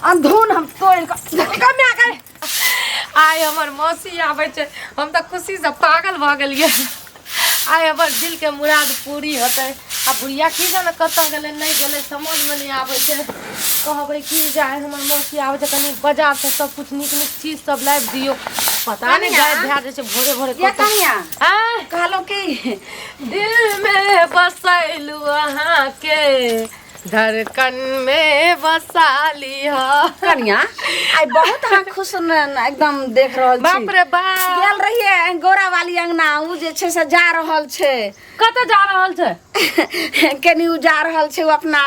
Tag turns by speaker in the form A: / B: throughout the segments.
A: अंधून हम तोड़ कऽ
B: आइ हमर मौसी आबै छै, हम तऽ खुशीसँ पागल भऽ गेलियै। आइ हमर दिलके मुराद पूरी होतै। आ बुढ़िया की जाने कतऽ गेलै, नहि गेलै, समझमे नहि आबै छै। कहबै कि जे आइ हमर मौसी आबै छै, कनि बाजारसँ सब कुछ नीक नीक चीज सब लाबि दियौ। पता नहि
A: कनिया।
B: गायब भए जाइ छै भोरे भोरे
A: ये
B: कतऽ।
A: कनिया।
B: आँय?
A: कहलहुँ कि
B: दिल में बसैलू अहाँके, धड़कन में बसा लिहा।
A: कनिया, आइ बहुत अहाँ खुश एकदम देख रहल छी।
B: बाप रे बाप।
A: गेल रहियै गौरा वाली अंगना, उ जे छै से जा रहल छै।
B: कतऽ जा रहल छै?
A: केनी उ जा रहल छै, उ अपना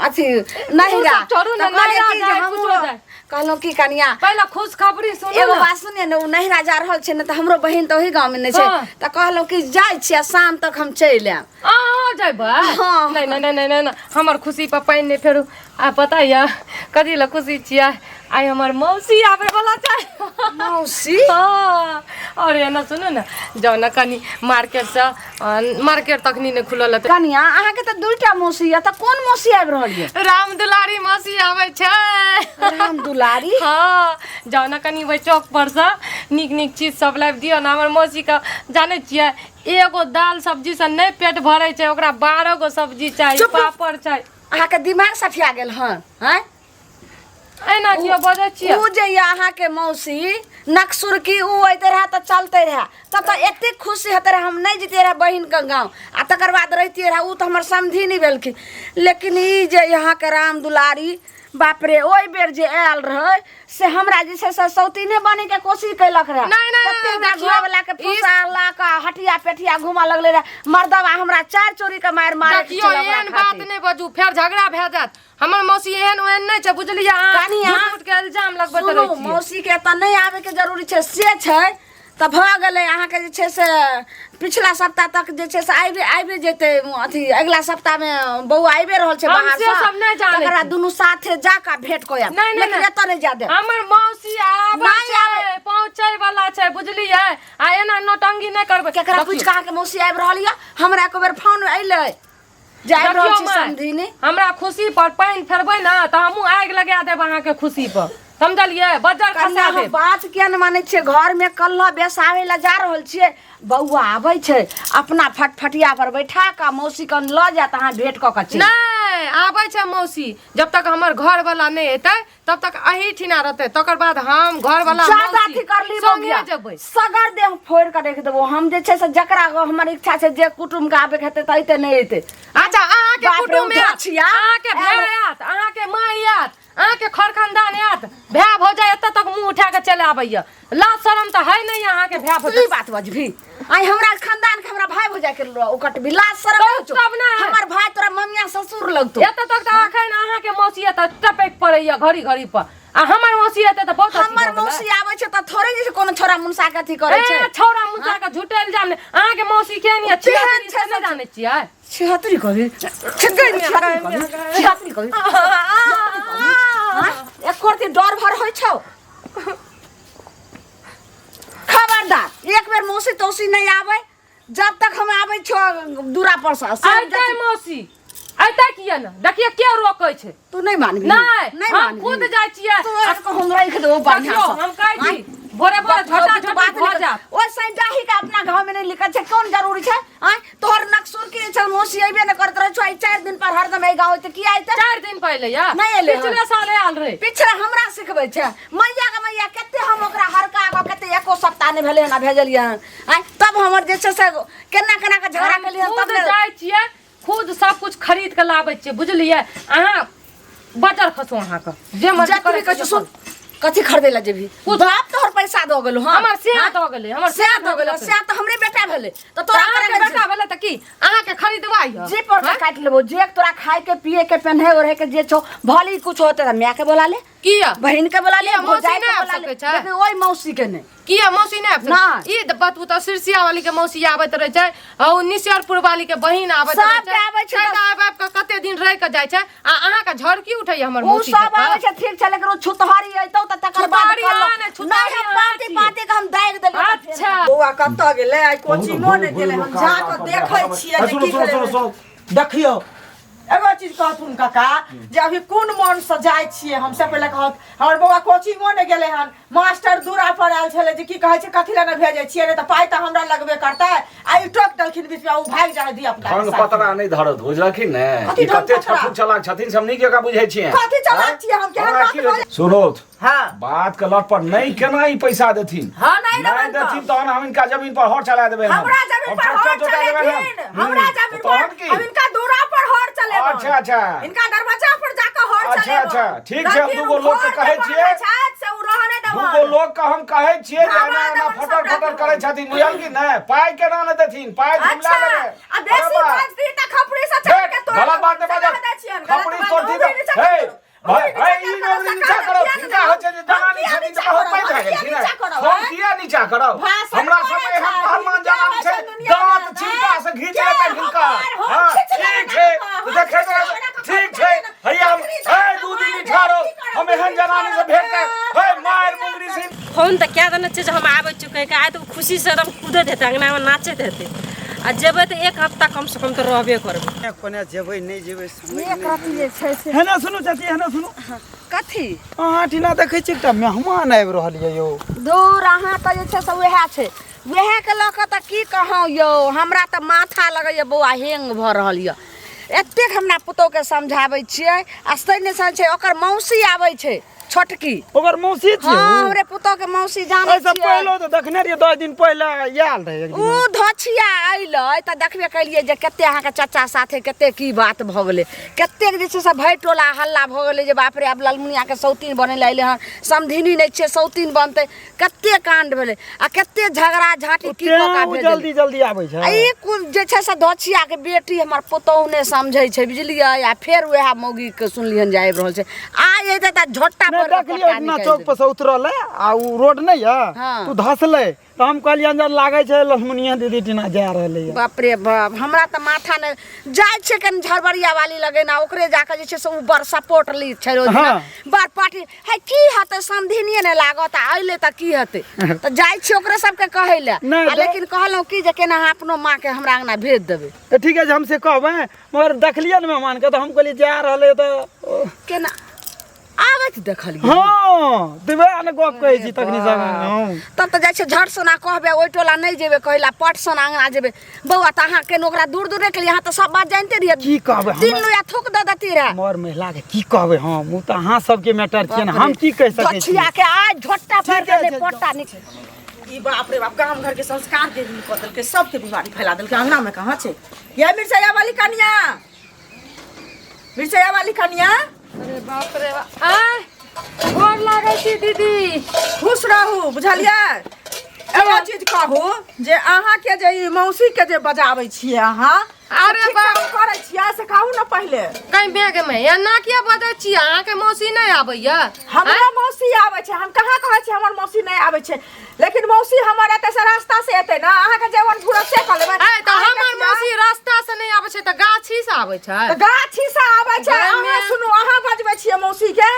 A: अथी नहिरा।
B: सब छोड़ू ने,
A: तऽ कहलियै
B: नहिरा
A: कि जे
B: जाय,
A: हमहूँ
B: कुछो जाय।
A: कहलहुँ की कनिया,
B: पहिले खुशखबरी सुनू
A: एगो
B: ने।
A: बात सुनिए ने, उ नहिरा जा रहल छै ने, तऽ हमरो बहिन तऽ ओही गाँवमे ने छै। तऽ कहलहुँ कि जाइ छी आ शाम तक हम चलि आयब।
B: अहाँ जेबै?
A: हाँ।
B: नहि नहि नहि नहि नहि, हमर खुशी पर पानि नहि फेरू। आ पता यऽ कथी लए खुशी छियै? आइ हमर मौसी आबै वाला छै।
A: मौसी?
B: हाँ, और एना सुनू ने, जाउ ने कनि मार्केटसँ, मार्केट तखनी नहि खुलल हेतै।
A: कनिया, अहाँके तऽ दूटा मौसी यऽ, तऽ कोन मौसी आबि रहल यऽ?
B: राम दुलारी मौसी आबै छै।
A: राम दुलारी?
B: हाँ, जाउ ने कनि ओहि चौक परसँ नीक नीक चीज सब लाबि दियौ ने। हमर मौसीके जानै छियै, एगो दालि सब्जीसँ नहि पेट भरै छै, ओकरा 12 गो सब्जी चाही।
A: चुप।
B: पापड़ चाही।
A: अहाँके दिमाग सठिया गेल हन? आँय?
B: एना किया बजै छियै?
A: उ जे यऽ अहाँके मौसी नकसुरकी, उ अइते रहए तऽ चलते रहए, तब तऽ एतेक खुशी हेतै रहए, हम नहि जैतियै रहए बहिनके गाँव आ तकर बाद रहितियै रहए। उ तऽ हमर समधी नहि भेलखिन, लेकिन ई जे अहाँके राम दुलारी, बाप रे, ओहि बेर जे आयल रहै से हमरा जे छै से सौतीने बनैके कोशिश कयलक रहए।
B: नहि, नहि,
A: तते
B: नहि,
A: हमरा
B: देखियौ,
A: घरवला के फुसा ला कऽ हटिया पेटिया घूमऽ लगलै रहए मर्दवा, हमरा चारि चोरी के मारि मारे।
B: देखियौ, एहन बात नहि बाजू, फेर झगड़ा भए जायत। हमर मौसी एहन ओहन नहि छै, बुझलियै अहाँ?
A: कनिया,
B: झूठ मूठ के इल्जाम लगबैत
A: सुनू,
B: रहै छियै।
A: मौसी के एतऽ नहि आबैके जरूरी छै, से छै तऽ भऽ गेलै। अहाँके जे छै से पिछला सप्ताह तक जे छै से आबि आबि जेतै अथी, अगिला सप्ताहमे बौआ आबिए रहल छै
B: हम
A: बाहर
B: से सब नहि जानै
A: तकर बाद
B: छी।
A: दुनू साथे जा कऽ भेंट कऽ आयब।
B: नहि, नहि,
A: लेकिन
B: नहि।
A: एतऽ नहि जा देब।
B: हमर मौसी आबै
A: नहि
B: छै,
A: आबै।
B: पहुँचै वाला छै, बुझलियै? आ एना नौटंकी नहि करबै।
A: केकरा
B: देखियौ।
A: पूछि कऽ अहाँके मौसी आबि रहल यऽ? हमरा एको बेर फोन अयलै जे आबि रहल
B: देखियौ
A: छी
B: माय,
A: समधिनी?
B: हमरा खुशी पर पानि फेरबै ने तऽ हमहूँ आगि लगा देब अहाँके खुशी पर, समझलियै? बज्जर
A: कनिया,
B: खसा
A: हम
B: देब।
A: बात किया नहि मानै छियै? घरमे कल्ह बेसाबै लए जा रहल छियै, बौआ आबै छै, अपना फटफटिया पर बैठा कऽ मौसी कन लऽ जायत, अहाँ भेंट कऽ कऽ चलि।
B: नहि आबै छै मौसी, जब तक हमर घरवाला नहि एतै तब तक अही ठिना रहतै, तकर बाद हम घरवाला
A: ज्यादा
B: मौसी
A: अथी कर ली
B: संगे
A: बौआ,
B: जेबै।
A: सगर देह फोड़ि कऽ रखि देबो हम। जे छै से जकरा हमर इच्छा छै, जे कुटुम्ब के आबैके हेतै तऽ अयतै, नहि अयतै।
B: अच्छा, अहाँके
A: बाप रे,
B: कुटुम्ब
A: उधर
B: आयत,
A: छिया।
B: अहाँके भाय आयत, अहाँके माय आयत, अहाँके खर खानदान आयत, भाय भौजाइ एतऽ तक मुँह उठा कऽ चलि आबैया, लाज शरम तऽ है नहि अहाँके भाय
A: तू
B: भौजाइ।
A: ई बात बजबी आइ हमरा खानदान के, हमरा भाय भौजाइ के ओकट भी लाज शरम
B: तब
A: नहि होइ छौ?
B: तब ने।
A: हमर भाय तोरा ममिया ससुर लगतौ।
B: एतऽ तक तऽ अखन अहाँके मौसी एतऽ टपकि पड़ैया घड़ी घड़ी पर, आ हमर मौसी एतै तऽ बहुत अथी
A: हमर
B: भऽ गेलै।
A: मौसी आबै छै तऽ थोड़े जे छै कोनो छोरा मुनसा के अथी करै छै।
B: ए छौड़ा मुसा के झूठे इल्जाम नहि। अहाँके मौसी केहन यऽ,
A: केहन
B: छिहत्तरी
A: छै
B: से नहि जानै छियै?
A: छिहत्तरी कभी, छिहत्तरी कभी, छिहत्तरी कभी। एको रत्ती डर भर होइ छौ? खबरदार, एक बेर मौसी तौसी नहीं आवे जब तक हम आवे छो दूरा पर से। से
B: अयतै मौसी, अयतै किया ने? देखिए के रोकै छै।
A: तू नहीं मानबी?
B: नहि,
A: नहीं
B: हम
A: मानबी।
B: खुद जाइ छियै।
A: तू एक हम रख देबो बढ़िया
B: देखियौ,
A: से।
B: हम कहै छी भोरे भोरे
A: बात
B: झटा झटी
A: बात
B: भऽ
A: नहीं
B: जायत।
A: ओ सैंटाही के अपना गाँव में नहीं लिखल छै, कोन जरूरी छै? आँय, तोहर नक्सुर की छै, मौसी अइबे नहि करैत रहै छौ, आइ 4 दिन पर हरदम एहि गाँव अइतै, किया अइतै?
B: 4 दिन पहिले या
A: नहि एलै हन।
B: पिछले साल आयल रहे।
A: पिछले हमरा सिखबै छै मैया के मैया, कते हम ओकरा हरका कऽ कते एको सप्ताह नहि भेलै हन आ भेजलियै हन। आँय, तब हमर जे छै से केना केना के झगड़ा
B: हम
A: केलियै हन,
B: खुद
A: तब ने
B: जाइ छियै, खुद सब कुछ खरीद के लाबै छियै, बुझलियै? अहाँ बटर खसू, अहाँके जे मर्जी
A: जतबी
B: करै
A: कहै छौ, सुन, कथी खरीदे ला जेबही? बाप तोहर पैसा दऽ गेलो? हँ,
B: हमर सेहा दऽ गेलै, हमर
A: सेहा दऽ गेलो, सेहा तऽ हमरे बेटा भेलै तऽ तोरा
B: अहाँके
A: करे
B: बेटा भेलै तऽ की अहाँके खरीदवा यऽ?
A: जे पर के काटि लेबो। जे तोरा खाय के पिए के पेन्हे ओढ़े के जे छौ, भले कुछ होते तऽ माय के बोला ले,
B: किया?
A: बहिन के बोला ले,
B: किया, मौसी
A: भौजाई के
B: नहि आबि
A: बोला ले,
B: सकै छै?
A: लेकिन ओहि मौसी के नहि।
B: किया मौसी नहि आबि सकै?
A: नहि।
B: ई तऽ बतबू तऽ सिरसिया वाली के मौसी आबैत रहै छै आ ओ निसरपुर वाली के बहिन आबैत रहै
A: सबके आबै छै
B: छै
A: तऽ-
B: तऽ आबि आबि कऽ कते दिन रहि कऽ जाइ छै आ अहाँके झड़की उठैया हमर
A: ओ
B: मौसी
A: सब
B: देखऽ?
A: आबै छै ठीक छै, लेकिन ओ छुतहरी अइतौ तऽ तकर बाद
B: छुतहरी
A: कहलहुँ,
B: अहाँ नहि, छुतहरी
A: नहि, हम
B: अहाँ
A: पाँति
B: छियै।
A: पाँति के हम दागि देलियै तऽ फेर-
B: अच्छा।
C: बौआ कतऽ गेलै? आइ कोचिंगो नहि गेलै। हम जा कऽ देखै छियै जे
D: सुनो
C: की
D: सुनो सुनो
C: करै।
D: सुनो।
C: देखियौ, एगो चीज कहथुन काका जे अभी कोन मन से जाइ छियै हमसे पहिले कहत हमर बौआ कोचिंगो नहि गेलै हन मास्टर दूरा पर आयल छलै जे की कहै छै कथी लए नहि भेजै छियै नहि तऽ पाइ तऽ हमरा लगबे करतै आ ई टोक देलखिन बीचमे ओ भागि जाइ धिया पुता
D: ढंग पतरा नहि धरत बुझलखिन ने
C: कथी
D: ई
C: ढंग
D: कते
C: पतरा?
D: छथुन चलाक छथिन से हम नीक जकाँ बुझै छियै
C: कथी चलाक छियै हम? केहन
D: हमरा
C: बात
D: की होइ
C: बजै-
D: छै? सुनोथ
C: हँ
D: बात के लट पर नहीं केना ई पैसा देथिन
C: हाँ, नहीं
D: नहीं
C: देबनि तऽ।
D: देथिन तहन हम इनका जमीन पर हर चला देबै हम।
C: हमरा जमीन
D: हम
C: पर
D: ट्रैक्टर
C: हर
D: जोता देबै हम।
C: चलेथिन हमरा जमीन
D: तहन
C: पर
D: की
C: हम इनका दूरा पर हर चलेबनि
D: अच्छा, अच्छा।
C: इनका दरवाजा पर जाके हर
D: अच्छा,
C: चलेबनि
D: अच्छा, ठीक छै, हम
C: लेकिन
D: दूगो लोग के
C: घर जे
D: कहै छियै।
C: बनबै छथि, से उ रहऽ नहि देबनि।
D: दूगो लोग के हम कहै छियै जे
C: धावा
D: एना एना
C: देबनि
D: फटर
C: सबटा
D: फटर
C: के।
D: करै छथिन बुझल की नहि पाइ केना नहि देथिन पाइ हम
C: अच्छा
D: लए लेबै
C: आ बेसी
D: अरे बा।
C: बजती तऽ खपड़ी से चढ़ के तोड़
D: गलत बात नहि
C: देबनि,
D: बाजब
C: से कह दै छियनि, गलत
D: खपड़ी
C: बात,
D: तोड़ती
C: उंगली नीचा
D: तऽ हे
C: करू,
D: भाई
C: उंगली
D: भाई
C: नीचा
D: ई
C: करू,
D: नौकरी नीचा
C: सरकार
D: करो
C: किया
D: हिनका होइ छै जे
C: हम
D: जनानी
C: किया
D: छथिन
C: नीचा
D: तऽ बहुत
C: करब,
D: पैघ भए
C: हम किया
D: गेलखिन
C: नीचा करब,
D: हम
C: आँय?
D: किया नीचा करब
C: भाषण
D: हमरा
C: करै
D: सब एहन
C: छै,
D: पहलवान
C: दुनिया
D: जनानी
C: होइ
D: छै
C: छै दुनिया
D: दाँत
C: मे,
D: चिमटा से घीच
C: के
D: लेतै हिनका
C: हमर, हम
D: हाँ
C: खींच लेबै
D: ठीक छै
C: ना
D: तऽ
C: हम
D: देखैत
C: खींच लेबै ना,
D: रहब ठीक छै हैया हम
C: खपड़ी
D: हे दू दिन
C: मारि
D: ठारो
C: की करब,
D: हम एहन
C: दू दिन
D: जनानी से
C: ठारो,
D: भेंट कर हे मारि मुंगरी से
E: फोन तऽ कए देने छियै जे हम आबै छियै कहि आइ तऽ ओ खुशीसँ एकदम कूदैत हेतै अङ्गनामे नाचैत हेतै आ जेबै तऽ एक हफ्ता कमसँ कम तऽ रहबे करबै
F: कोने जेबै नहि जेबै समझ
A: एक रति जे छै से
F: हेने सुनू चाची हेने सुनू
A: कथी
F: अहाँ ठिना देखै छी एकटा मेहमान आबि रहल यऽ यौ
A: दूर अहाँ तऽ जे छै से उएह छै उएहके लऽ कऽ तऽ की कहौं यौ हमरा तऽ माथा लगैए बौआ हेंग भऽ रहल यऽ एतेक हमरा पुतोहके समझाबै छियै आ से नहि समझै छै ओकर मौसी आबै छै छोटकी
F: ओकर मौसी छियै
A: हाँ
F: उ?
A: हमरे पुतोह के मौसी जानै
F: एहिसँ
A: छियै
F: पहिलो तऽ देखने रहियै 10 दिन पहिले आयल रहै एक
A: उ
F: दिन
A: धोछिया अयलै तऽ देखबे केलियै जे कते अहाँके चाचा साथे कते की बात भऽ गेलै कतेक जे छै से भरि टोला हल्ला भऽ गेलै जे बाप रे आब ललमुनियाके सौतीन बनै लए अयलै हन समधिनी नहि छियै सौतीन बनतै कते काण्ड भेलै आ कते झगड़ा झाँटी की कऽ
F: तें
A: कऽ
F: उ
A: भेजलै
F: जल्दी जल्दी आबै छै
A: आ ई कुल जे छै से धोछियाके बेटी हमर पुतोहु नहि समझै छै बुझलियै आ फेर वएह मौगीके सुनलियनि जे आबि रहल छै आ एतै तऽ झोट्टा
F: नहि
A: पर के
F: देखलियै
A: पट्टा
F: ओहिना
A: निकालि
F: चौक
A: देबै।
F: पर से उतरलै आ उ रोड नहि यऽ
A: हाँ।
F: ओ धसलै तऽ हम कहलियनि जे लागै छै लक्ष्मणिया दीदी टीना जा रहलै यऽ
A: बाप रे बाप हमरा तऽ माथा नहि जाइ छै कनि झड़बड़िया वाली लगे ना ओकरे जाके जे छै से उ बड़ सपोर्ट ली छै रोज
F: हाँ।
A: बड़ पार्टी है की हेतै समधिनिये नहि लागत आ अइले तऽ की हेतै तऽ जाइ छी ओकरे सबके कहै लए
F: नहि
A: आ
F: तऽ-
A: लेकिन कहलहुँ की जे केना अहाँ अपनो माँके हमरा अङ्गना भेज देबै
F: तऽ ठीक छै हम से कहबै मगर देखलियै ने मेहमानके तऽ हम कहलियै जा रहलै तऽ
A: केना आबैत देखलियै
F: हँ देबै ने गप कहै छी तखनी सब हँ
A: तब तऽ जाइ छै झट सोना कहबै ओहि टोला नहि जेबै कहै लए पट सोना अङ्गना जेबै बौआ तऽ अहाँ केना ओकरा दूर दूर के लिए अहाँ तऽ सब बात जानिते रहियै
F: की कहबै
A: तीन लोया थूक दऽ देती रहए
F: मर महिलाके की कहबै हम ओ तऽ अहाँ सबके मैटर छियै ने हम की कहि सकै छी
A: गछिया के आइ झोट्टा
F: ठीक
A: फाड़ि
F: है,
A: देले
F: छै,
A: पट्टा निकल
C: ई बाप रे बाप गाम घर के संस्कार के भी कऽ देलकै सबके बीमारी फैला देलकै अंगना में कहाँ छै ये मिर्चैया वाली कनिया मिर्चैया वाली कनिया
B: अरे बाप रे बाप आय गोर लागै छी दीदी
C: खुश रहू बुझलियै एगो चीज कहू जे अहाँके जे ई मौसी के जे बजाबै छियै अहाँ
B: अरे
C: ठीक
B: बाप।
C: काम करै छियै से कहू ने पहिले
B: कहीं बेग में एना किया बजै छी अहाँके मौसी नहि आबैया
C: हमरा मौसी आबै छै हम कहाँ कहै छी हमर मौसी नहि आबै छै लेकिन मौसी हमर एतऽ से रास्ता से एतै ने अहाँके जेवन घुरत से कऽ लेबै
B: आय तऽ
C: अहाँके
B: हमर
C: छियै?
B: मौसी रास्ता से नहि आबै छै तऽ गाछी से आबै छै
C: तऽ गाछी से आबै छै
B: गाममे-
C: अहाँ सुनू अहाँ बजबै छियै मौसी के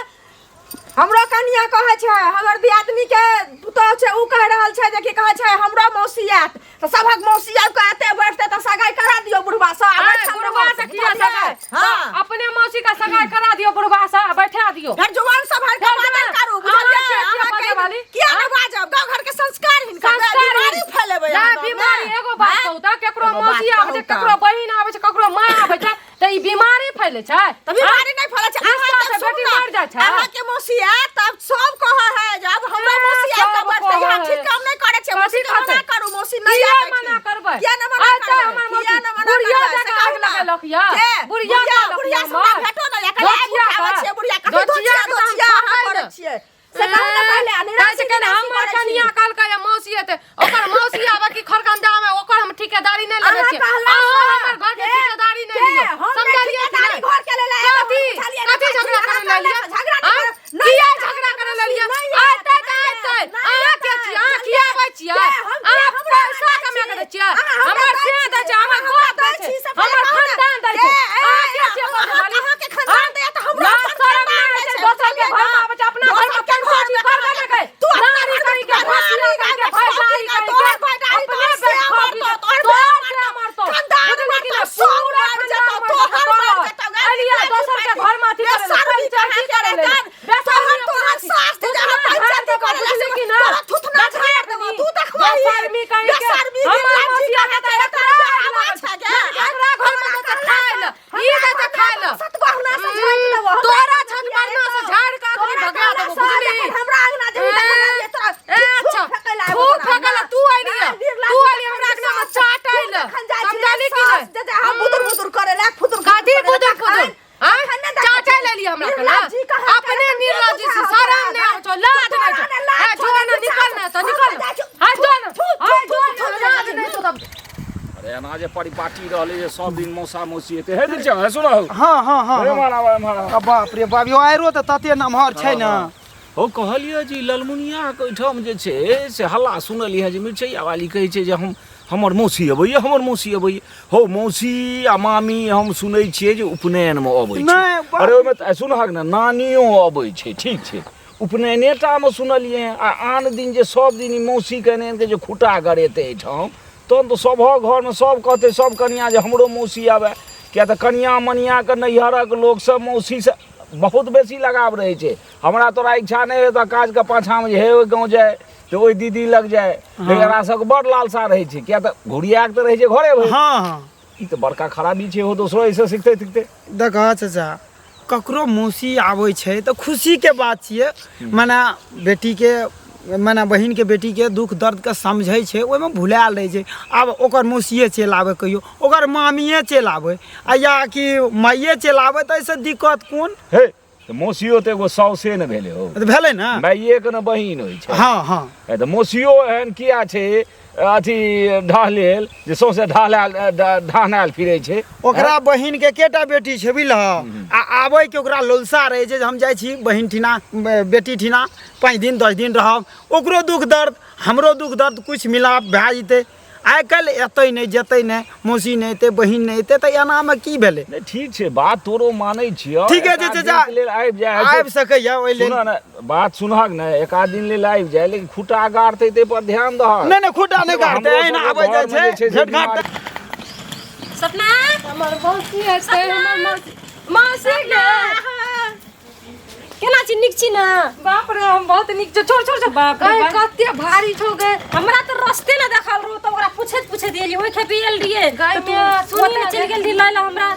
C: हमरो कनिया कहै छै हमर दियादनी के पुतोह छै उ कहि रहल छै जे की कहै छै हमरो मौसी आयत तऽ सभक मौसी आबि कऽ एते बैठतै तऽ सगाई करा दियौ बुढ़बा सँ आ
B: आय,
C: बैठल
B: बुढ़बा
C: रहत,
B: से किया
C: बुझलियै?
B: सगाई
C: हाँ
B: अपने मौसी का सगाई करा दियौ बुढ़बा से आ बैठा दियौ
C: घर जुआन सब हर के
B: घर
C: बाजल
B: जुआन।
C: करू
B: अहाँ
C: बुझलियै
B: किया किया
C: अहाँ
B: बाजै वाली?
C: किया ने बाजब गाँव घर के संस्कार हिनकर
B: संस्कार
C: बीमारी फैलेबै
B: नहि
C: अहाँ गाँवमे।
B: बीमारी एगो बात कहू तऽ केकरो
C: एगो बात
B: मौसी आबै छै
C: कहू तऽ।
B: केकरो बहिन आबै छै केकरो माय आबै छै तऽ ई बीमारी फैले छै
C: तऽ बीमारी नहि फैले छै
B: रिश्ता
C: अहाँ
B: से
C: जब
B: बेटी
C: सुनू
B: मर
C: ने
B: जाइ छै।
C: अहाँके मौसी आयत तब सब कहै है जे अब हमरा
B: ए,
C: मौसी आबि कऽ
B: सब
C: बैठतै
B: कहै
C: अहाँ
B: है।
C: ठीक काम नहि करै छै मौसी
B: कथी
C: के मना
B: कहतै?
C: करू मौसी नहि
B: किया
C: आबै
B: मना करबै?
C: किया नहि मना
B: आइ तऽ
C: करबै
B: हमर
C: किया
B: मौसी
C: नहि मना
B: बुढ़िया
C: करबै से
B: जकाँ
C: कहू
B: आगि
C: ने।
B: लगेलक यऽ।
C: के?
B: बुढ़िया कहलक
C: बुढ़िया
B: यऽ
C: से हमरा
B: हमर।
C: भेटो नहि यऽ कहलियै आगि
B: दोचिया
C: उठाबै
B: का?
C: छियै बुढ़िया कथी
B: दोचिया
C: दोचिया
B: के तऽ हम
C: दोचिया अहाँ
B: छोड़बै
C: करै
B: ने।
C: छियै से कहू ने पहिले आ
B: कहै
C: निराशी
B: छै केना
C: निराशी
B: हमर
C: करै छी।
B: कनिया कहलकै जे मौसी एतै ओकर मौसी आबै कि खरकंदा में ओकर हम ठेकेदारी नहि लेने
C: अहाँ
B: छियै
C: कहला
B: अहाँ
C: सँ।
B: हमर घर के
C: के?
B: ठेकेदारी नहि
C: के?
B: लियौ
C: हम नहि
B: समझलियै कि
C: ठेकेदारी
B: नहि
C: घर के लेले एलहुँ,
B: कथी
C: बुझलियै ने?
B: कथी झगड़ा
C: अहाँ
B: करे लेलियै
C: झगड़ा नहि
B: आँय?
C: करब। नहि
B: किया
C: आयत,
B: झगड़ा करे लेलियै
C: नहि आयत,
B: आयतै तऽ
C: नहि
B: आयतै
C: आयत, नहि
B: अहाँ के
C: आयत,
B: छियै अहाँ किया आबै छियै
C: के? हम किया
B: अहाँ
C: हमरा
B: पैसा
C: दै
B: कमा के
C: छी?
B: दै छियै
C: अहाँ हमरा
B: हमर
C: दै
B: से दै
C: छी?
B: छै हमर
C: अहाँ
B: बाप दै
C: दै
B: छै
C: छी से पहिले
B: हमर
C: कहू ने।
B: खानदान दै
C: के?
B: छै
C: ए,
B: अहाँ के छियै
C: अहाँ-
B: बजै वाली?
C: अहाँके खानदान दैया तऽ हमरो
B: लाज
C: अपन
B: शरम
C: खानदान
B: नहि
C: दै
B: होइ छै
C: छै,
B: दोसर के
C: बुझलियै
B: घर में
C: ने?
B: आबै छै अपना घर में
C: दोसर के
B: पैसा
C: घर
B: छी
C: में
B: करबे नहि करै
C: तू अपना
B: नारी
C: घर में
B: करी के
C: घरारी
B: भसिया करी के
C: गाय,
B: भैदारी करी
C: तोहर
B: के
C: भैदारी,
B: अपने
C: तोहर
B: बेट
C: से
B: खा
C: मरतौ,
B: पी
C: तोहर
B: तोहर
C: बे
B: से मरतौ
C: खानदान
B: बुझलियै कि
C: मरतौ,
B: नहि
C: सब
B: पूरा
C: मरि जेतौ,
B: खानदान
C: तोहर
B: मरतौ ने
C: सतगहना से झाड़ि देबो हमरा
B: तोरा छठपरना से झाड़ि के अखनी
C: तोरा
B: भगा
C: तोरा
B: देबो
C: से
B: बुझली
C: जखन हमरा अंगना जेबही तखन आबिये तोरा
B: ए, अच्छा
C: थूक फेकै लए आबो
B: थूक
C: तोरा
B: फेकै लए
C: अंगना।
B: तू अइली
C: ना, निर्लाज
B: तू अइली हमरा
C: जखन
B: अंगना में
C: सास-
B: चाट
C: तू
B: अइल
C: जखन जाइ छी
B: समझली कि
C: सास
B: नहि
C: जे जे हम बुदुर बुदुर करे लए फुदुर फुदुर
B: कथी
C: करे लए
B: बुदुर
C: तखन-
B: फुदुर आँय?
C: तखन ने देखै
B: चाटे
C: छी।
B: लेली हमरा के ना?
C: निर्लाज जी कहाँ
B: अपने
C: के
B: निर्लाज जी से
C: तोरा
B: शरम नहि आबै छौ लाज नहि छौ
C: तोरा ने लाज
B: हे
C: छौ,
B: जो ने
C: ने
B: निकल ने तऽ
C: हम
B: निकल
C: तऽ जाइ छौ।
B: हे जो ने
C: थू, थू,
B: हे
C: थू,
B: जो
C: थू,
B: ने
C: थू,
B: लाज
C: थू,
B: नहि छौ तऽ
D: अरे एना जे परिपाटी रहलै जे सब दिन मौसा मौसी एतै हे दिलचम हे सुनह
F: हँ हँ हँ
D: हे
F: हँ।
D: मारा मारा
F: आ बाप रे बाप यो आयरो तऽ तते नमहर छै ने
D: हो कहलियै जे ई ललमुनियाके ओहिठाम जे छै से हल्ला सुनलियै जे मिरचैया वाली कहै छै जे हम हमर मौसी अबैए हमर मौसी अबैए हो मौसी आ मामी हम सुनै छियै जे उपनयनमे अबै छै
F: नहि, बाप
D: अरे ओहिमे तऽ सुनहक ने नानियो अबै छै ठीक छै उपनयने टामे सुनलियै आ आन दिन जे सब दिन ई मौसीके एने के जे खुटा गड़ेतै एहिठाम तहन तऽ सभक घरमे सब कहतै सब कनिआँ जे हमरो मौसी आबै किएक तऽ कनिआँ मनिआँके नैहरक लोकसब मौसीसँ बहुत बेसी लगाव रहै छै हमरा तोरा इच्छा नहि हेतऽ काजके पाछाँमे जे हे ओहि गाँव जाय तऽ ओहि दीदी लग जाय लेकिन एकरा सबके बड़ लालसा रहै छै किएक तऽ घुरियाके तऽ रहै छै घरे भरि
F: हँ हँ
D: ई तऽ बड़का खराबी छै हो दोसरो एहिसँ सिखतै तिखतै
F: देखऽ चाचा ककरो मौसी आबै छै तऽ खुशीके बात छियै मने बेटीके मने बहिनके बेटीके दुःख दर्दके समझै छै ओहिमे भुलायल रहै छै आब ओकर मौसिए चलि आबै कहियो ओकर मामिए चलि आबै आ या कि माइए चलि आबै तऽ एहिसँ दिक्कत कोन
D: हे तऽ मौसियो तऽ एगो साउसे ने भेलै हो
F: तऽ भेलै ने
D: माइएके ने बहिन होइ छै
F: हँ हँ
D: ए तऽ मौसियो एहन किया छै अथी ढहलेल जे सौंसे ढहलायल ढहनायल फिरै छै
F: ओकरा बहिन के केटा बेटी छै बुझलह आ आबै के ओकरा लोलसा रहै छै जे हम जाइ छी बहिन ठिना बेटी ठिना 5 दिन 10 दिन रहब ओकरो दुख दर्द हमरो दुख दर्द कुछ मिलाप भए जेतै आइ काल्हि एतै नहि जेतै नहि मौसी नहि एतै बहिन नहि एतै तऽ एनामे की भेलै
D: नहि ठीक छै बात तोरो मानै छियौ
F: ठीके छै
D: एक आध
F: चाचा
D: दिनके लेल आबि जाइ
F: आबि सकैए ओहि लेल
D: सुनऽ ने बात सुनहक ने एक आध दिन लेल आबि जाय लेकिन खुटा गाड़तै ताहि पर ध्यान दहक
F: नहि नहि खुटा नहि गाड़तै
D: हमरो
F: एहिना
D: सबके
F: आबै जाइ
D: घरमे
F: छै
D: जे छै से
F: भेट घाट
D: बीमारी
E: सपना
B: हमर मौसी हेतै हमर मौसी मौसी गे
E: केना छी नीक छी ने
B: बाप रे हम बहुत नीक छौ छोड़ छोड़ छोड़
E: बाप रे
B: गै,
E: बाप।
B: कते भारी छौ गे
E: हमरा तऽ रस्ते ने देखल रहो तऽ ओकरा पूछैत पूछैत एलियै ओहि खेपी एल रहियै
B: गै
E: तऽ तू
B: माय, सुनी
E: ओतऽ
B: ने
E: चलि
B: गै।
E: गेल रही लै लए हमरा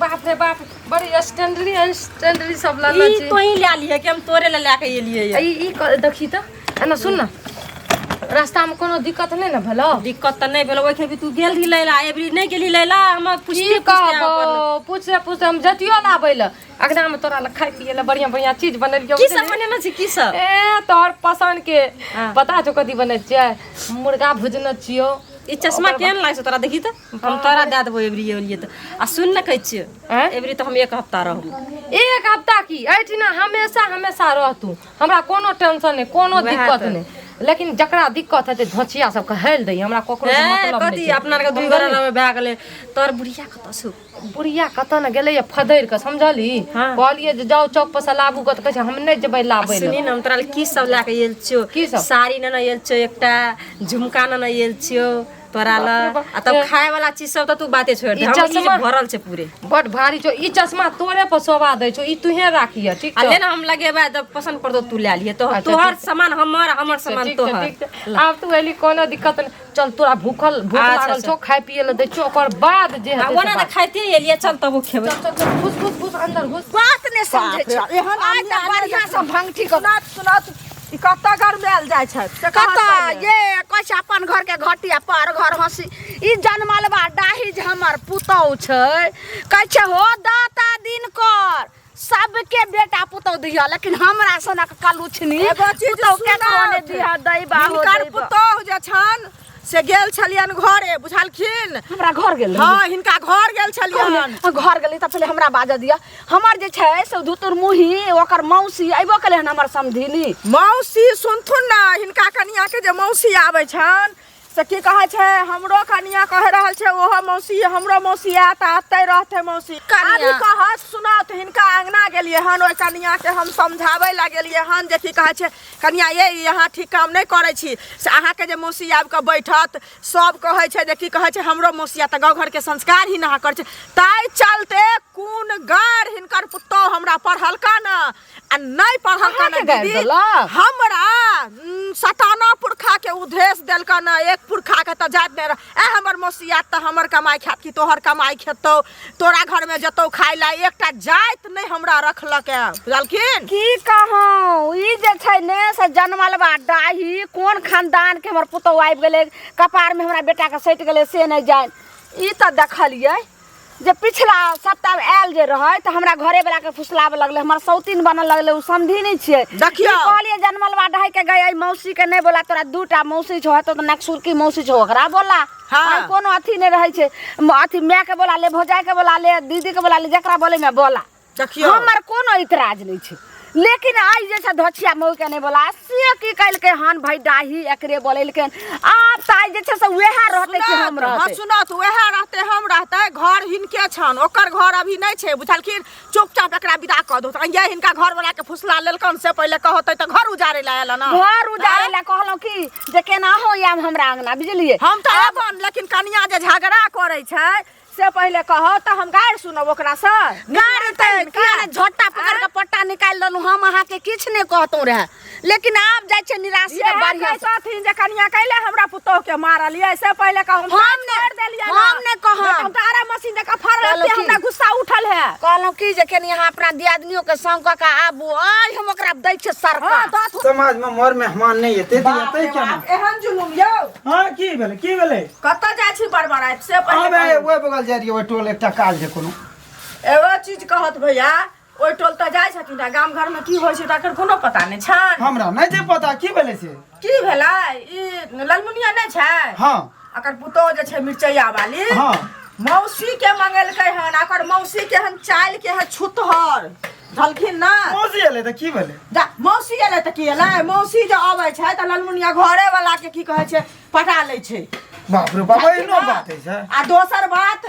B: बाप रे बाप बड़ी स्टैंडरी स्टैंडरी सब लल
E: ई
B: छी
E: तोही लए लिहे कि हम तोरे लए लए के एलियै
B: ई ई देखी तऽ एना सुन ने रास्ता में कोनो दिक्कत नहि ने भेलौ
E: दिक्कत तऽ नहि भेल ओहि खेपी तू गेल रही लै लए एबरी नहि गेली लै लए हम
B: की
E: पूछते पूछते
B: कहबो पूछते पूछते हम जतियो लाबै लए अगना में तोरा लए खाय पिए लए बढ़िया बढ़िया चीज बनेलियौ
E: की सब बनेने छी की सब
B: ए तोहर पसंद के
E: हाँ।
B: पता छौ कथी बने छियै मुर्गा भुजने छियौ
E: ई चश्मा केहन लागै छौ तोरा देखी तऽ हम तोरा दए देबो एबरी एलियै तऽ आ सुन ने कहै छियौ
B: आँय?
E: एबरी तऽ हम एक हफ्ता रहबो
B: एक हफ्ता की एहिठिना हमेशा हमेशा रहतू हमरा कोनो टेंशन नहि कोनो
E: वएह
B: दिक्कत
E: तऽ।
B: नहि लेकिन जकरा दिक्कत हेतै धोचिया सबके हेल दै हमरा ककरो से
E: ए,
B: मतलब
E: कथी
B: नहि छै।
E: अपना आरके दुइ गोरा रहबै भए गेलै तोहर बुढ़िया कतऽ छौ
B: बुढ़िया कतऽ ने गेलैया फदरि कऽ समझली
E: हाँ।
B: कहलियै जे जाउ चौक पर से लाबू गऽ तऽ कहै छै हम नहि जेबै लाबै
E: सुनी
B: लए
E: ने हम तोरा लए की सब लए कऽ आयल छियौ
B: की सब?
E: साड़ी नेने आयल छियौ एकटा झुमका नेने आयल छियौ तोरा लए
B: बाप रे बाप।
E: आ तब खाय वाला चीज सब तऽ तू बाते छोड़ि दे
B: ई
E: हम ई जे
B: चश्मा-
E: भरल छै पूरे
B: बड भारी छौ ई चश्मा तोरे पर शोभा दै छौ ई तुहे राखिह ठीक
E: आ
B: छौ
E: ले ने हम लगेबै जब पसन्द पड़तौ तू लए लिहे तो
B: अच्छा,
E: तोहर
B: ठीक
E: सामान हमर हमर सामान
B: ठीक छै,
E: तोहर
B: ठीक छै। आब तू एली कोनो दिक्कत नहि चल तोरा भूखल भूख
E: अच्छा,
B: लागल
E: अच्छा।
B: छौ खाय पिए लए दै छियौ ओकर बाद जे
E: आ
B: हेतै से
E: ओना तऽ
B: बात।
E: खाइते एलियै चल तब ओ खेबै
B: चल चल चल घुस घुस घुस अंदर घुस
A: बात नहि समझै
C: बाप रे,
A: छै
C: एहन
A: आइ तऽ
C: आदमी
A: बढ़िआँ से भंगठी कऽ
C: सुनत सुनत ई कतऽ गरमायल जाइ छथि से कहत
A: कतऽ
C: पहिले।
A: ये कहै छै अपन घर के घटिया पर घर हंसी ई जनमलबा डाही जे हमर पुतहु छै कहै छै हो दाता दिन कर सबके बेटा पुतहु दिह लेकिन हमरा सनक कलुछनी
C: एगो चीज
A: पुतहु केकरो नहि
C: सुनत।
A: दिह दैबा हो
C: हिनकर
A: दैबा।
C: पुतोहु जे छनि से गेल छलियनि घरे बुझलखिन
A: हमरा घर गेल रही।
C: हँ हिनका घर गेल छलियनि
A: घर गेली तऽ पहिले हमरा बाजऽ दिअ हमर जे छै से धुतुर मुही ओकर मौसी अयबो केलै हन हमर समधिनी
C: मौसी सुनथुन ने हिनका कनियाके जे मौसी आबै छनि से की कहै छै हमरो कनिया कहि रहल छै ओहो मौसी हमरो मौसी आयत आ एतै रहतै मौसी
A: कनिया।
C: अभी कहत सुनत हिनका अंगना गेलियै हन ओहि कनियाके हम समझाबै लए गेलियै हन जे की कहै छै कनिया ये ई अहाँ ठीक काम नहि करै छी से अहाँके जे मौसी आबि कऽ बैठत सब कहै छै जे की कहै छै हमरो मौसी आयत तऽ गाँव घरके संस्कार ही अहाँ करै छै ताहि चलते कोन गार हिनकर पुतोह हमरा हमरा पढ़लका न आ नहि पढ़लका न
A: अहाँके गारि
C: दीदी
A: देलक?
C: हमरा सताना पुरखा के उधेस देलका न एक पुरखा के तऽ जात नहि रह ए हमर मौसियात तऽ हमर कमाइ खायत कि तोहर कमाइ खेतौ तोरा घर में जतौ खाइ ला एकटा जाति नहि हमरा रखलक है बुझलखिन।
A: की कहूँ, ई जे छै ने से जनमल बा डाही कोन खानदान के हमर पुतहु आबि गेलै, कपार में हमरा बेटा के सटि गेलै से नहि जानि। ई तऽ देखलियै जे पिछला सप्ताह आयल जे रहै तऽ हमरा घरे वाला के फुसलाबऽ लगलै, हमर सौतीन बनऽ लगलै, ओ समधी नहि छियै।
C: देखियौ।
A: ई कहलियै जनमल बा डाही के गई, एहि मौसी के नहि बोला, तोरा दूटा मौसी छौ, हेतौ तऽ नकसुरकी मौसी छौ ओकरा बोला।
C: हाँ।
A: आर कोनो अथी नहि रहै छै, अथी माय के बोला ले, भौजाई के बोला ले, दीदी के बोला ले, जकरा बोले में बोला।
C: देखियौ।
A: हमर कोनो इतराज नहि छै, लेकिन आइ जे छै धोछिया मऊ के नहि बोला से की कलकै हन भाई डाही एकरे बोलेलकै। आब तऽ आइ जे छै से वएह रहतै कि हम
C: सुनत, हाँ
A: रहतै?
C: सुनत, वएह रहतै हम रहतै, घर हिनके छन, ओकर घर अभी नहि छै बुझलखिन। चुपचाप एकरा विदा कऽ दो। ये हिनका घर वाला के फुसला लेलकन से पहिले कहतै तऽ घर उजाड़े ला आयल ना।
A: घर उजाड़े ला कहलहुँ की जे केना हो आयब हमरा अंगना, बुझलियै?
C: हम तऽ आबन, लेकिन कनिया जे झगड़ा करै छै से पहिले कहो तऽ हम गारि सुनब ओकरा से।
A: गारि तऽ किया ने झोटा पकड़ के पट्टा निकालि देलहुँ, हम अहाँके किछु नहि कहतहुँ रहए, लेकिन आब जाइ छै निराशी के बढ़िया से।
C: कहथिन जे कनिया कैले हमरा पुतोह के मारलियै से पहिले कहू।
A: हम नहि-
C: छोड़ि देलियै ना।
A: हम नहि कहब।
C: नहीं तऽ हम तऽ आरा मशीन जकाँ फड़ल
A: कहलहुँ
C: छी,
A: की?
C: हमरा गुस्सा उठल है।
A: कहलहुँ की जे कनि अहाँ अपना दियादनियो के संग कऽ के आबू, आइ हम ओकरा दै छियै सरका।
C: हाँ, तऽ
F: समाज में मर मेहमान नहीं एते तऽ
C: बाप
F: एते
C: रे
F: केना?
C: बाप, एहन जुलुम यौ।
F: हाँ, की भेलै, की भेलै?
C: कतऽ जाइ छी बड़बड़ाइत से पहिले
F: अबे
C: कहू।
F: ओहि बगल जाइ रहियै, ओहि टोल एकटा काज छै कोनो।
C: एगो चीज कहत भैया, ओहि टोल तऽ जाइ छथिन आ गाम घर में की होइ छै तकर कोनो पता नहि छनि।
F: हमरा नहि छै पता की भेलै से।
C: की भेलै, ई ललमुनिया नहि छै?
F: हाँ।
C: अकर पुतोह जे छै मिरचैया वाली,
F: हाँ।
C: मौसी के मंगेलकै हन, अकर मौसी के हन चालि के है छुतहर झलखिन ना।
F: मौसी एलै तऽ की भेलै?
C: जा, मौसी एलै तऽ की एलै? मौसी जे अबै छै तऽ ललमुनिया घरे वाला के की कहै छै पटा लै छै।
F: बाप रे बाप, एहनो बात होइ छै?
C: आ दोसर बात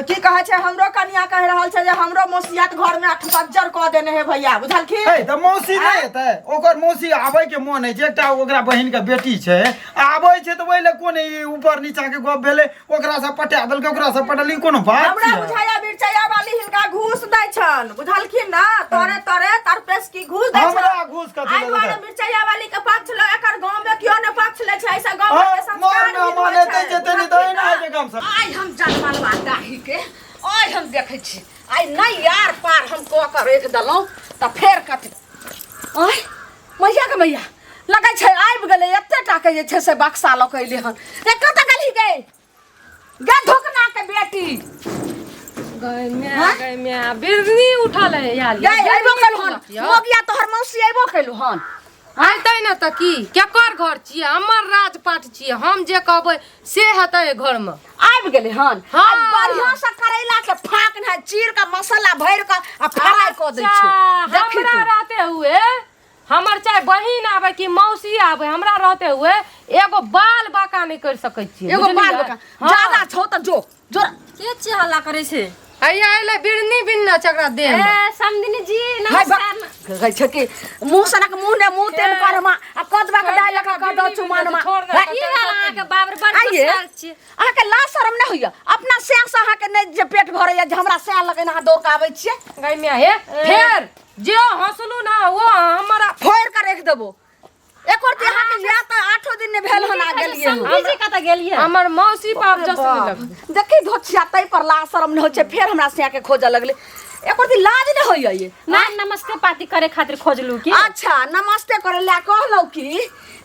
C: की कहै छै, हमरो कनिया कहि रहल छै जे हमरो मौसियात घर में अठबज्जर कऽ देने है भैया, बुझलखिन?
F: हे तऽ मौसी नहि एतै? ओकर मौसी आबै के मोन होइ छै, एकटा ओकरा बहिन के बेटी छै, आबै छै तऽ ओहि लए कोन ई ऊपर नीचा के गप भेलै, ओकरा से पटा देलकै, ओकरा से पटल, ई कोनो बात
C: हमरा
F: छियै?
C: बुझाया मिरचैया वाली हिनका घूस दै छन, बुझलखिन ना? तोरे तोरे तरपेश की घूस दै छन।
F: हमरा घूस कथी
C: एहि
F: लए
C: दुआरे
F: देतै?
C: मिरचैया वाली के पक्ष ले, एकर गांव में केओ ने पक्ष लै छै, ऐसा गांव
F: हाँ,
C: के संस्कार
F: मार
C: ही
F: मेहमान
C: होइ
F: एतै
C: छै,
F: जेतै नहि तऽ एना
C: बुझलखिन
F: होइ छै गाम सब।
A: आइ हम जनमलवा डाही के आइ हम देखै छी, आइ नहि यार पार हम कऽ के राखि देलहुँ तऽ फेर कथी। आइ मैया के मैया लगै छै आबि गेलै, एते टा के जे छै से बक्सा लऽ के एलै हन। ए कतऽ गेलही गे? गे धोकना के बेटी।
B: गै माय, गै माय, बिरनी उठल है यार।
A: गे अयबो केलhu हन? मोगिया तोहर मौसी अयबो केलhu हन?
B: अयतै ने तऽ की, केकर घर छियै? हमर राजपाट छियै, हम जे कहबै से हेतै घरमे।
A: आबि गेलै हन?
B: हाँ।
A: आ बढ़िआँ से करैला के फाँक ने चीर के मसाला भरि के आ फ्राई कऽ दै छियौ।
B: अच्छा,
A: देखी
B: हमरा
A: तू।
B: रहते हुए हमर चाहे बहिन आबै कि मौसी आबै, हमरा रहते हुए एगो बाल बाका नहि कर सकै छियै।
A: एगो बाल
B: बुझलियै?
A: बाका
B: हाँ।
A: ज्यादा छौ तऽ जो जो।
E: के छियै हल्ला करै छै?
B: हैया एलै बिरनी बिनने छै एकरा देह मे।
E: ए समधिनी जी
A: हाय बा-
E: नमस्कार।
A: कहै छै कि मुँह सनक मुँह ने मुँह तेल करमा आ कदवा के डालि लऽ कऽ दऽ चुमानमा।
B: छोड़ दे।
A: है,
E: की भेल अहाँके? बाप रे, बड़
A: आइये।
E: गुस्सायल छियै।
A: अहाँके लाज शरम नहि होइया? अपना सएह से अहाँके नहि जे पेट भरैया जे हमरा सएह लगैन अहाँ दौड़ कऽ आबै छियै।
B: गै माय, हे फेर जे हंसलू ना वो हमरा
A: फोड़ि कऽ राखि देबो। एको रत्ती अहाँके या तऽ 8 दिन नहि भेल हन आ गेलियै हन।
E: समधी जी कतऽ गेलियै?
B: हमर मौसी बाप जस नहि लगबै।
A: देखी धोछिया ताहि पर लाज शरम नहि होइ छै, फेर हमरा सएह के खोजऽ लगलै। एको रत्ती लाज नहि होइया ये?
E: ना नमस्ते पाती करे खातिर खोजलू की?
A: अच्छा नमस्ते करे लए कहलहुँ की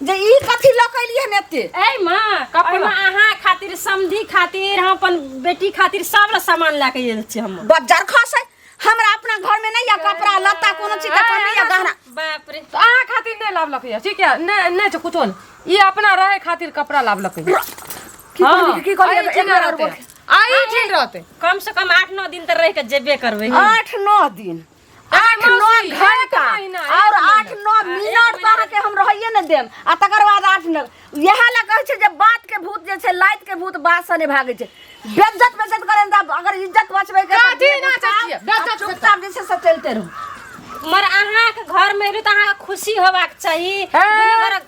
A: जे ई कथी लऽ कऽ एलियै हन एते?
E: ए माँ,
B: कपड़ा।
E: एहिमे अहाँ खातिर, समधी खातिर, हम अपन बेटी खातिर सब ला सामान लए के आयल छी हम।
A: बज्जर खसै, हमरा अपना घर में नहीं या कपड़ा लत्ता कोनो चीज के कमी या गहना।
E: बाप रे,
B: तऽ अहाँ खातिर नहि लाबलक यऽ, ठीक यऽ? नहि नहि छै कुछो नहि, ई अपना रहै खातिर कपड़ा लाबलक यऽ।
A: की कहली, की कहली?
B: हाँ,
A: एक बेर और बोल।
B: आई ठीक रहतै।
E: कम से कम 8-9 दिन तऽ रहि के जेबे करबै।
A: 8-9 दिन, 8-9
B: मौसी, एक
A: घंटा
B: महीना, एक
A: और
B: महीना।
A: 8-9 मिनट तऽ अहाँके हम रहैये नहि देम। आ तकर बाद 8-9 इएह लए कहै छै जे बात के भूत जे छै लाइत के भूत बात से नहि भागै छै। बेज्जत बेज्जत करै तऽ अगर इज्जत बचबै के
B: कथी ना चाचिए, बेज्जत
A: चुपचाप जे छै से चलिते रहू।
E: मगर अहाँके घर में एलू तऽ अहाँके खुशी होबाक चाही।
B: हे।
E: दुनू घरक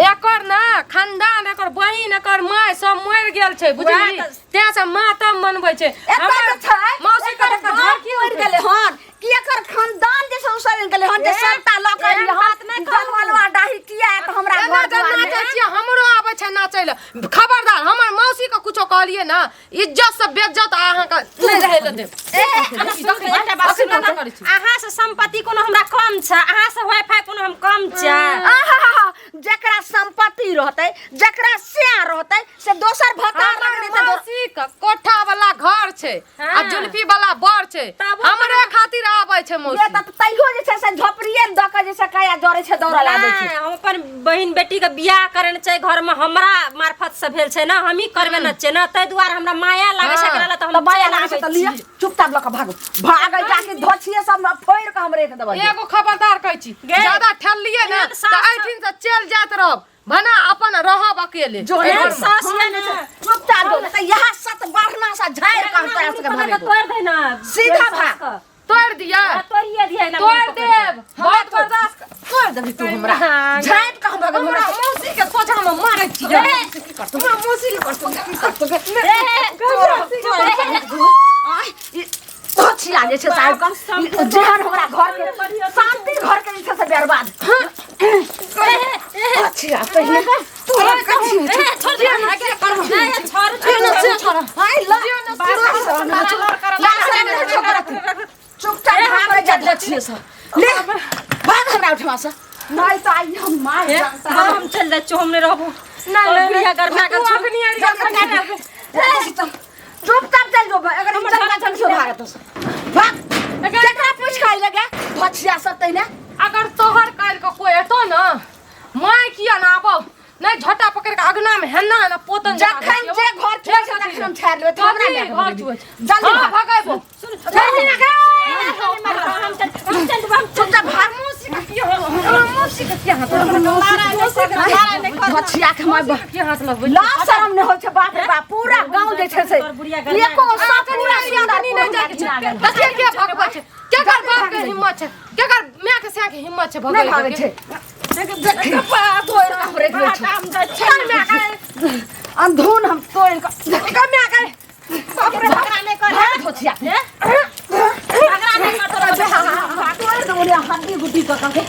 B: एकर ना खानदान, एकर बहिन, एकर माय सब मरि गेल छै, बुझली?
E: वएह
B: तें से मातम मनबै छै।
A: एतऽ
B: हमर
A: जे छै
B: मौसी के
A: एकर
B: देखऽ
A: बाप
B: झड़की
A: मरि
B: उठै
A: गेलै हन कि एकर
B: ले। खबरदार हमर मौसी के कुछो कहलिए ना, इज्जत से बेइज्जत अहाँ के नहीं रहे ले देब।
E: ए, अहाँ सुनू तऽ एकटा बात सुनू ने। अहाँ से संपत्ति कोनो हमरा कम छै? अहाँ से वाईफाई कोनो हम कम छै?
A: आहा, जकरा संपत्ति रहतै, जकरा स्या रहतै, से दोसर भतार
B: हमर
A: लगने तऽ
B: मौसी के कोठा वाला घर छै आ
E: हाँ।
B: जुल्फी वाला बर छै,
E: तबो
B: हमरे खातिर आबै छै
A: ये
B: मौसी।
A: तऽ तैयो जे छै से झोपड़िए दऽ कऽ जे छै काया जरै छै, दौड़ल आबै छै।
E: नहि, हम अपन बहिन बेटी के बियाह करने छै, घर में हमरा मार्फत से भेल छै ना, हमही करबे न छै ना, ताहि दुआरे हमरा माया लागै छै।
B: हाँ।
E: एकरा लए तऽ
A: तऽ
E: हम
A: माया
E: चलि
A: लागै छै
E: आबै
A: तऽ लिअ
E: छी।
A: चुपचाप लऽ कऽ भागू, भागै जाके धोछिए सब फोड़ि कऽ हम राखि देबै।
B: एगो खबरदार कहै छी,
E: गे।
B: ज्यादा ठेललिए ना
E: एहन
B: तऽ
E: सास-
B: एहिठिन से चलि जाइत रहब, भने अपन रहब अकेले।
A: जो
B: एहि
E: एहन
B: घरमे।
E: सास ये ने,
A: चुपचाप जो, तऽ इएह सत बढ़ना से झाड़ि कऽ हम तोरा सबके भगेबो।
E: तोड़ि दे ना
A: सीधा भाग।
B: तोड़ि दिअ,
E: तोड़िए दिए ना,
B: तोड़ि देब, बहुत बर्दाश्त तोड़ि देबही तू हमरा।
E: हाँ।
A: झाड़ि कऽ हम भगेबो।
B: हमरा मौसी के सोझा में मारै छी, हमरा मौसी के करतौ?
A: धोछिया जे छै साहेब कम जेहन हमरा घर के शांति, घर के जे छै से बर्बाद। धोछिया पहिने तोरा कथी होइ छै?
E: छोड़ दे ना, छोड़ छोड़।
A: हाय ल, चुपचाप भाग जा धोछिए से, ले भाग हमरा उठमा से, नहीं तो आई हम मार जानता।
E: हम चल जाइ छियौ, हम नहि रहबो।
B: नहीं, नहीं,
E: बुढ़िया गरमा
B: तू
E: गेल छौ।
B: अखनी अरिया
A: चुपचाप चल जो, अगर हम चल चल जो, भाग तो भाग, केकरा पूछ खाइ लगे धोछिया सब तैने।
B: अगर तोहर काल्हि के कोई एतो ना, माय किया ना आबो, नहीं झटा पकड़ के अगना में हेना ना पोतन जकाँ
A: जखन
B: घसियेबो।
A: जे घर छुए छै तखन हम छाड़ि लेबै, तू हमरा
B: कथी
A: नहि
B: घर छुए छै?
A: जल्दी
B: हाँ,
A: भाग।
B: भगेबो।
A: जल्दी ना गे।
E: हम चल, हम चल, हम
A: चुपचाप भाग।
B: मौसी के किया हाथ लगबै?
A: धोछिया के माय
E: किया हाथ लगबै?
A: लाज शरम नहि होइ छै? बाप रे बाप, पूरा गाँव जे छै से एको सब पूरा सुन्दर
B: नहीं नहीं जाके छै। तऽ के के भगबै छै? केकर बाप के हिम्मत छै? केकर माय के सैं के हिम्मत छै भगै
A: नहि भागै
B: के?
A: छै। देखी, तोड़ि कऽ हम राखि दै छियौ।
B: चल माय के,
A: अंधून हम तोड़ि कऽ
B: के माय के।
A: बाप रे बाप, भाग धोछिया।
E: झगड़ा नहि कर तोरा।
A: तोड़ि देबो रे हड्डी गुड्डी कऽ के।